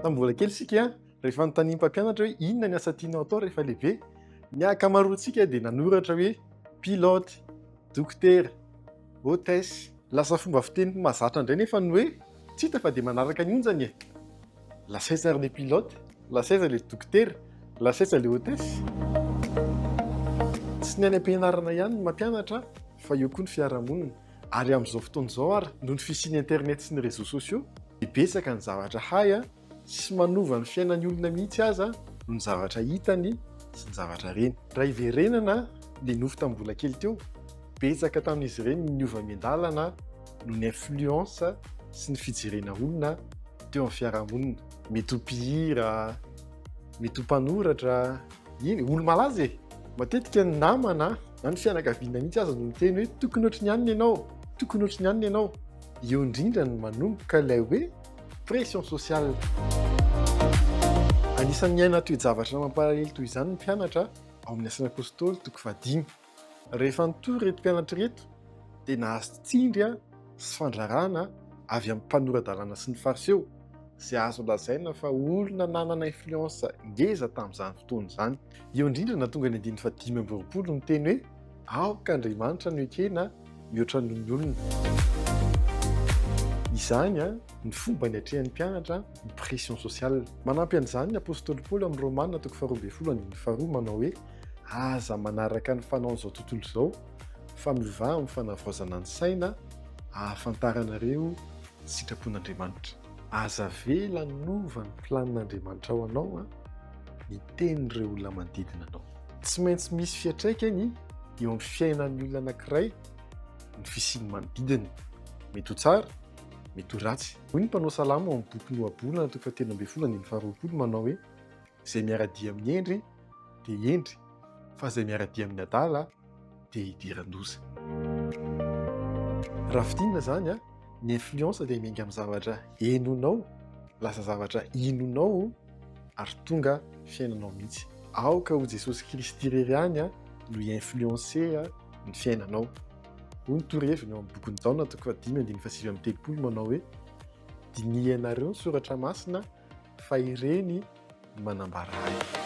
Tamin'ny mbola kely isika, rehefa anontanian'ny mpampianatra hoe inona ny asa tianao atao rehefa lehibe, ny ankamaroantsika dia nanoratra hoe pilote, dokotera, hôtesse. Lasa fomba fiteny mahazatra indray nefa ny hoe tsy hita fa dia manaraka ny onjany e! Lasa aiza ary le pilote? Lasa aiza le dokotera? Lasa aiza le hôtesse? Tsy ny any am-pianarana ihany no mampianatra fa eo koa ny fiarahamonina. Ary amin'izao fotoana izao ary, noho ny fisian'ny internet sy ny réseaux sociaux, dia betsaka ny zavatra hay sy manova ny fiainan'ny olona mihitsy aza noho ny zavatra hitany sy ny zavatra reny. Raha hiverenana le nofy tamin'ny mbola kely teo, betsaka tamin'izy ireny no niova miandalana noho ny influence sy ny fijerena olona teo amin'ny fiarahamonina. Mety ho mpihira, mety ho mpanoratra, eny, olo-malaza e! Matetika ny namana na ny fianakaviana mihitsy aza no miteny hoe tokony ohatry ny anona ianao, tokony ohatry ny anona ianao. Eo indrindra no manomboka ilay hoe pression sociale. Anisan'ny niaina toe-javatra mampalahelo toy izany ny mpianatra ao amin'ny Asan'ny Apostoly toko fahadimy. Rehefa nitory ireto mpianatra ireto dia nahazo tsindry sy fandrarana avy amin'ny mpanora-dalàna sy ny Fariseo, izay azo lazaina fa olona nanana influence ngeza tamin'izany fotoana izany. Eo indrindra nahatonga ny andininy faha-25 niteny hoe, Aoka Andriamanitra no ekena mihoatra noho ny olona. Izany ny fomba niatrehan'ny mpianatra ny pression sociale. Manampy an'izany ny apostoly Paoly amin'ny Romana toko faharoa andininy faharoa manao hoe, Aza manaraka ny fanaon'izao tontolo izao, fa miovà amin'ny fanavaozana ny saina ahafantaranareo ny sitrapon'Andriamanitra. Aza avela hanova ny planin'Andriamanitra ho anao ny tenin'ireo olona manodidina anao. Tsy maintsy misy fiantraikany eo amin'ny fiainan'ny olona anankiray ny fisian'ny manodidina. Mety ho tsara, mety ho ratsy. Hoy ny mpanao salamo ao amin'ny bokin'ny Ohabolana toko fahatelo ambin'ny folo andininy faharoapolo manao hoe, Izay miara-dia amin'ny hendry dia hendry, fa izay miara-dia amin'ny adala dia hidiran-doza. Raha fintinina izany, ny influence dia miainga amin'ny zavatra henonao, lasa zavatra inonao ary tonga fiainanao mihitsy. Aoka ho Jesosy Kristy irery ihany no hi-influencer ny fiainanao. Hoy ny toroheviny ao amin'ny bokin'i Jaona toko fahadimy andininy faha-39 manao hoe, Dinihanareo ny soratra masina fa ireny no manambara ahy.